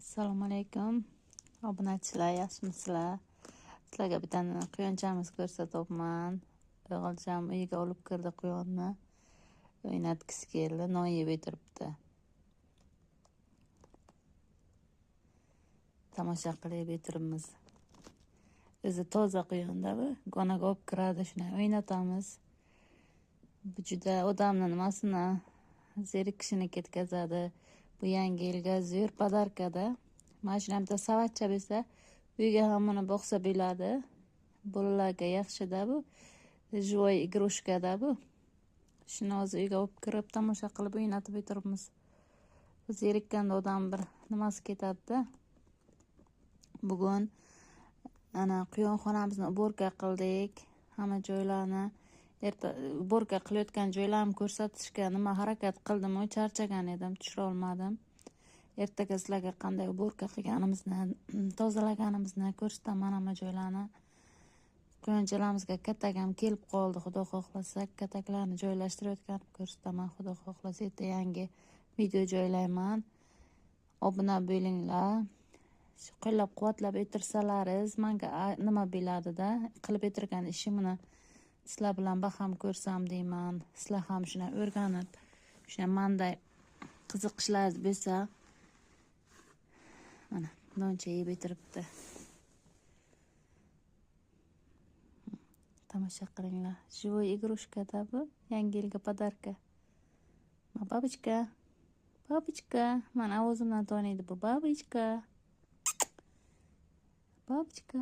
Assalomu alaykum obunachilar, yaxshimisizlar? Sizlarga bittani quyonchamiz ko'rsatyapman. O'g'ilcham uyiga olib kirdi quyonni. O'ynatgisi keldi, non yeb o'tiribdi. Tomosha qilib o'tiribmiz. O'zi toza quyonda bu. Gonaga olib kiradi, shuni o'ynatamiz. Bu juda odamni nimasini zerikishini ketkazadi. Bu yangi yilga zo'r podarkada. Mana shuni bitta savatcha bo'lsa, uyga ham buni boqsa bo'ladi. Bolalarga yaxshi-da bu. Живой игрушка-da bu. Shuni hozir uyga olib kirib, tomosha qilib o'ynatib o'tiribmiz. Zerikkanda odam bir nimasi ketadi-da. Bugun ana quyonxonamizni uborka qildik. Hamma joylarni erta uborka qilayotgan joylarimni ko'rsatishga nima harakat qildim, charchagan edim, tushira olmadim. Ertaga sizlarga qanday uborka qilganimizni, tozalaganimizni ko'rsataman hamma joylarni. Quyonchalarimizga katak ham kelib qoldi, xudo xohlasa kataklarni joylashtirayotganimni ko'rsataman, xudo xohlasa erta yangi video joylayman. Obuna bo'linglar. Qo'llab-quvvatlab o'tirsalaringiz menga nima bo'ladi-da, qilib o'tirgan ishimni sizlar bilan baham ko'rsam deyman. Sizlar ham shuni o'rganib, shuni manday qiziqishlaringiz bo'lsa, mana noncha yeb o'tiribdi. Tomosha qilinglar. Живой игрушка-da bu, yangi yilga podarka. Бабочка, бабочка, mana ovozimdan taniydi bu бабочка. Бабочка.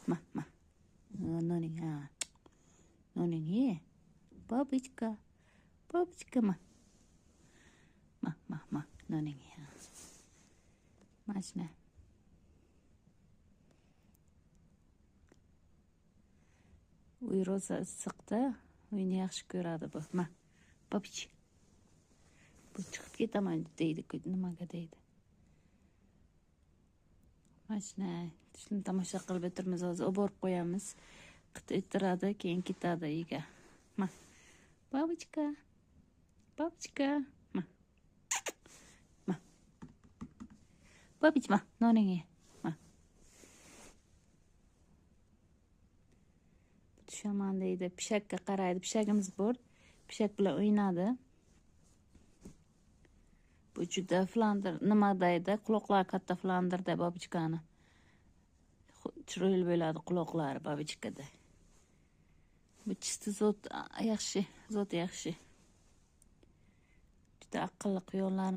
Ma, ma. Noning, ha. Noning ye. Бабочка. Бабочка ma. Ma, ma, ma. Noning ye. Mana shuni. Uy rosa issiqda, uyni yaxshi ko'radi bu. Ma. Бабочка. Bu chiqib ketaman deydi, nimaga deydi. Mana shuni tomosha qilib o'tiramiz hozir, olib borib qo'yamiz. Qit ettiradi, keyin ketadi uyga. Ma. Бабочка. Бабочка. Ma. Ma. Бабочка, ma, noning ye. Ma. Tushaman deydi, pishakka qaraydi. Pishagimiz bor. Pishak bilan o'ynadi. Bu juda flandir nima deydi? Quloqlari katta flandirda babochkani. Chiroyli bo'ladi quloqlari babochkada. Bu chisti zot yaxshi, zot yaxshi. Juda aqlli quyonlar.